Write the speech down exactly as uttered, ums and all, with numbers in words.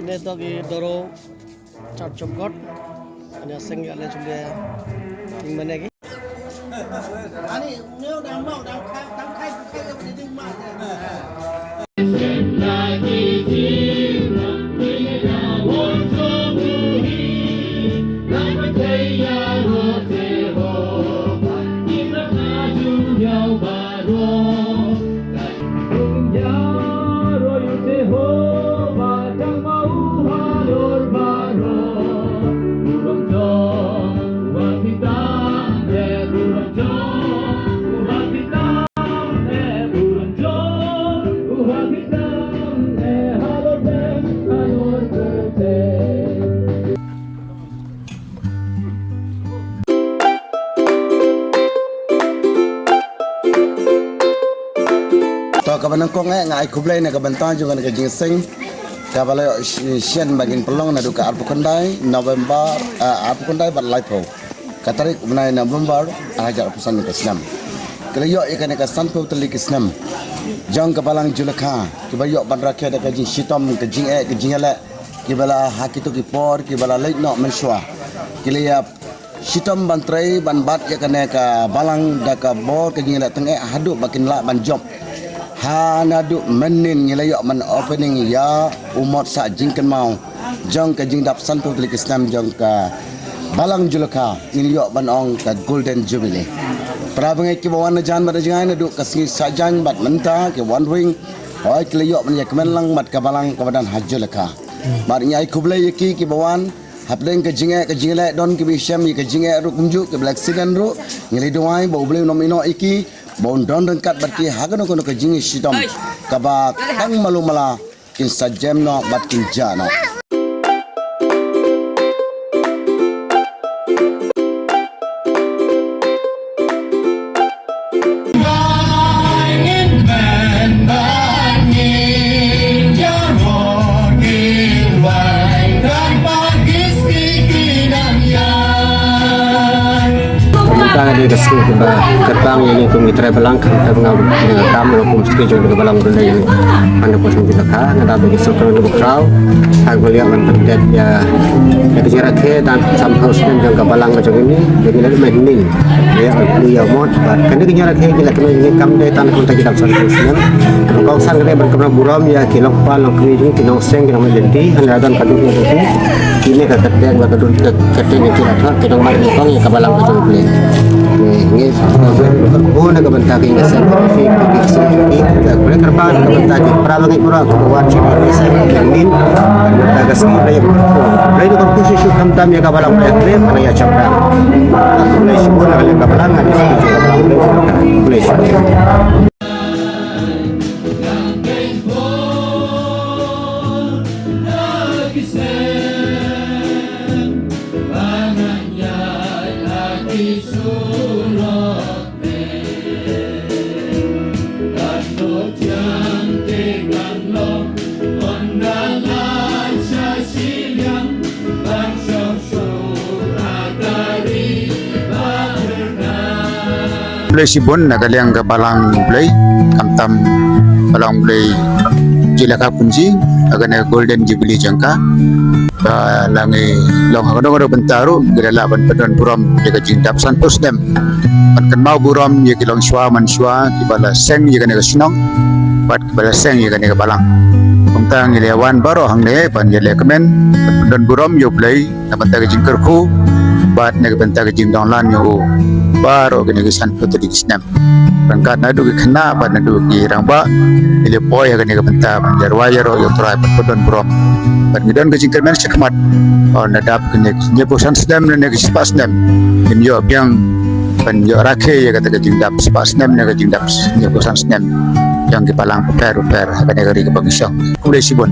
Ine to ki doro chap chop got. Ane seng ya le chule ting mane ki. To kaba nyngkong eh nga ai khublei na ka bynta jong ka jingseng kaba la ïoh sh- shen ba ngin pynlong naduh ka arphew khyndai November, eh, arphew khyndai bad laiphew ka tarik u bnai November ar hajar arphew san ka snem. Ki la ïoh ïa kane ka sanphew tylli ki snem jong ka balang Julakha kiba ïoh ban rakhe da ka jingshitom, ka jingeh, ka jingïaleh, kiba la ha kito ki por kiba la leit noh mynshuwa. Ki la ïa shitom ban trei ban bat ïa kane ka balang da ka bor ka jingïaleh tyngeh haduh ba kin lah ban jop. Ha naduh mynnin ngi la ïoh ban opening ïa u mot sah jingkynmaw jong ka jingdap sanphew tylli ki snem jong ka balang Julakha, ngi la ïoh ban ong ka Golden Jubilee. Para bangeit kiba wan na jan bad na jngai naduh ka sngi Saitjaiñ bad mynta ki wan ruh, hooid ki la ïoh ban ïa kmen lang bad ka balang kaba don ha Julakha. Bad ngi ai khublei ïa ki kiba wan hapdeng ka jingeh ka jingïaleh, don kiba ïashem ïa ka jingeh ruh kumjuh, kiba la accident ruh. Ngi la duwai ba U Blei un ym ïehnoh ïa ki, ba un don ryngkat bad ki ha kano kano ka jingshitom kaba tang malu mala kin sa jem noh bad kin jah noh. Kumta ka dei ka sngi kaba kyrpang ïa ngi kum ki trai balang, khamtam nga, nga kam ruh kum secretary jong ka balang ruh dei ïa ngi. Hynda pos ngi la kha, nga da ba ki suk ka ruh ba kraw. Ha ka liang ban pyndet ïa, ïa ka jingrakhe dap sanphew snem jong ka balang ka jong ngi, jong ngi la mynnin. Ïa, ïa mot bad kane ka jingrakhe ki la kynmaw ïa ngi kam dei tang kumta ki dap sanphew snem. Kongsan ka dei ban kynmaw burom ïa ki longkpa longkmie jong ngi, ki nongseng ki nongmih lynti, hynrei don ka dur ïa ki. Kine ka kyrteng ba ka dur ka kyrteng ïa ki la thok ki nongmih nyngkong ïa ka balang ka jong U Blei. Ngi kyrkhu na ka bynta ki ngi seng ki ki ki ki ki ki kyrkhu na ka bynta ki para bangeit para ki wan sha ki seng ki min na ka bynta ka sngi Blei. Blei da kyrkhu shisha khamtam ïa ka balang Blei Blei ka ïa chapra. Blei shibun na ka balang. Blei shibun. Blei shibun na ka liang ka balang Blei, khamtam balang Blei Julakha Kynji ha kane ka Golden Jubilee jong ka. Ba la ngi long ha kano kano bynta ruh ngi la lah ban pyndon burom ïa ka jingdap sanphew snem. Ban kynmaw burom ïa ki longshuwa manshuwa kiba la seng ïa kane ka shnong bad kiba la seng ïa kane ka balang. Kumta ngi la wan baroh hangne ban ïalehkmen ban pyndon burom ïa U Blei na bynta ka jingkyrkhu Bad na ka bynta ka jingdon lang ïa u baroh kine ki san phew tylli ki snem. Ryngkat naduh ki khynnah bad naduh ki rangbah, ngi la poi ha kane ka bynta ban ïarwai ïaroh ïa U Trai bad pynbun burom. Bad ngi don ka jingkyrmen shakhmat, oh, na dap kine ki hynñiewphew san snem ne ki shispah snem, ngin ïoh biang ban ïoh rakhe ïa kata ka jingdap spah snem ne ka jingdap hynñiewphew san snem jong ki balang bapher bapher ha kane ka ri kaba ngi shong. Khublei shibun.